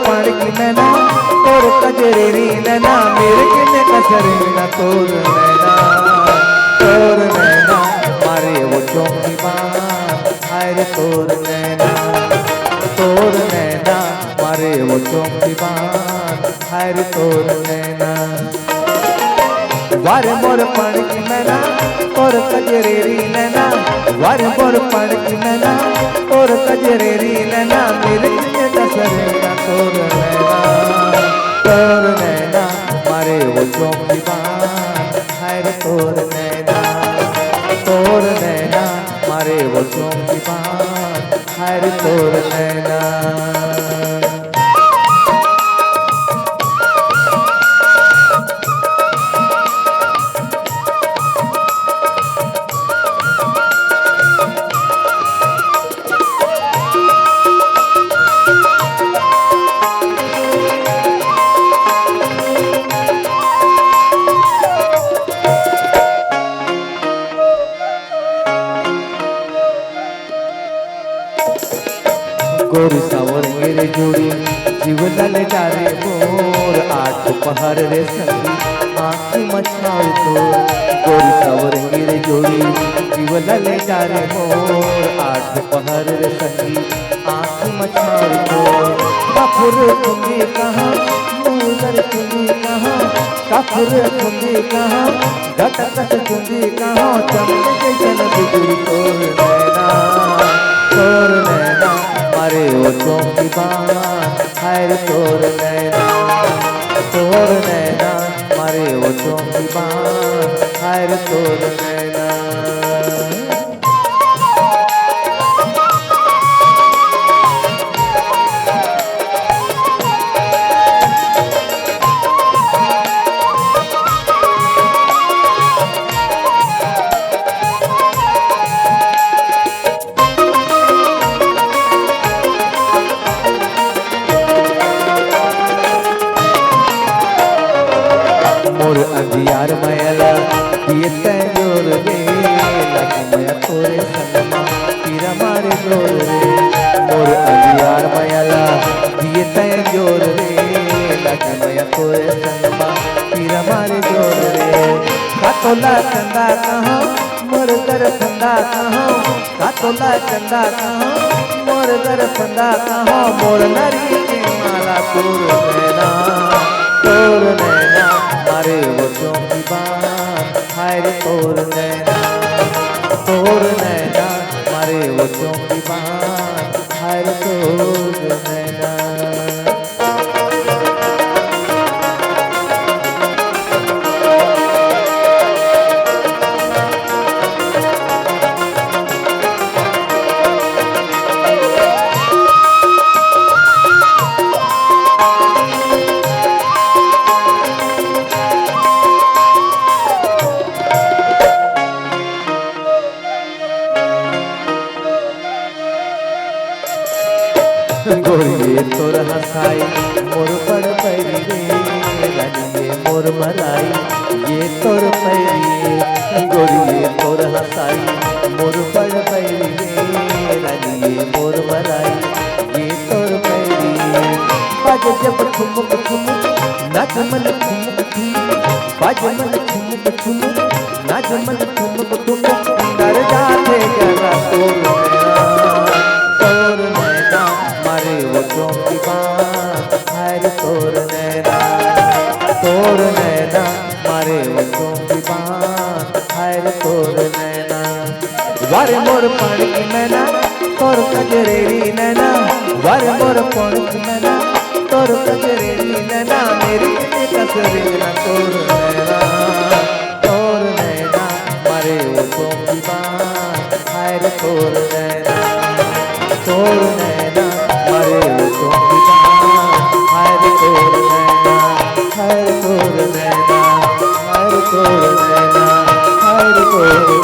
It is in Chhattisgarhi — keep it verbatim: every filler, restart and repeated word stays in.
पड़की नैना, तोर कजरेरी नैना, मेरे किने कसरे ना तोर नैना, तोर नैना, मारे वो चौकी बान, हाय रे तोर नैना, तोर नैना, मारे वो चौकी बान, हाय रे तोर नैना। वारे मोर पड़की नैना, तोर कजरेरी नैना, वारे मोर पड़की नैना, तोर कजरेरी नैना, मिर्च के कसरे ना तोर नैना, तोर नैना, मारे वो चौकी बान, हाय रे तोर नैना, तोर नैना, मारे वो चौकी बान, हाय रे तोर नैना। गोरी सावरंगी रे जोड़ी, जीव ललचारे मोर, आठ पहर रे संगी, आँखी मछाव तो। गोरी सावरंगी रे जोड़ी, जीव ललचारे मोर, आठ पहर रे संगी, आँखी मछाव तो। काफुर कुंदी कहाँ, मूलर कुंदी कहाँ, काफुर कुंदी कहाँ, गटगट कुंदी कहाँ, चमक जैसन बिजुरी तोर नैना, तोर नैना, मारे वो चौकी बान, हाय रे तोर नैना, तोर नैना, मारे वो चौकी बान, हाय रे तोर नैना। मोर अंधियार मया ला दिए तैं जोर रे, लागे मया तोरे संग मा पीरा मारे जोर रे। मोर अंधियार मया ला दिए तैं जोर रे, लागे मया तोरे संग मा पीरा मारे जोर रे। का तोला चंदा कहाँ, मोर दर फंदा कहाँ, का तोला चंदा कहाँ, मोर दर फंदा कहाँ, मोर नरी के माला तोर नैना, तोर नैना, मारे वो चौकी बान, हाय रे तोर नैना, तोर नैना, मारे वो चौकी बान, हाय रे तोर नैना। गोरिये तोर हंसाई मोर बड़ बैरी रे, रानिये मोर मराई ये तोर पैरी। गोरिये तोर हंसाई मोर बड़ बैरी रे, रानिये मोर मराई ये तोर पैरी। बाजे जब ठुमुक ठुमुक, नाच मन ठुमुक ठुमुक, बाजे मन ठुमुक ठुमुक, नाच मन ठुमुक ठुमुक, डर जाथे जरा तोर नैना, तोर नैना, मारे वो चौकी बान, हाय रे तोर नैना, तोर नैना, मारे वो चौकी बान, हाय रे तोर नैना। वारे मोर पड़की नैना, तोर कजरेरी नैना, वारे मोर पड़की नैना, तोर कजरेरी नैना, मेरी कसरे ना तोर नैना, तोर नैना, मारे वो चौकी बान, हाय रे तोर नैना, तोर नैना, मारे वो चौकी बान, हाय रे तोर नैना, हाय रे तोर नैना, हाय रे तोर नैना, हाय रे तोर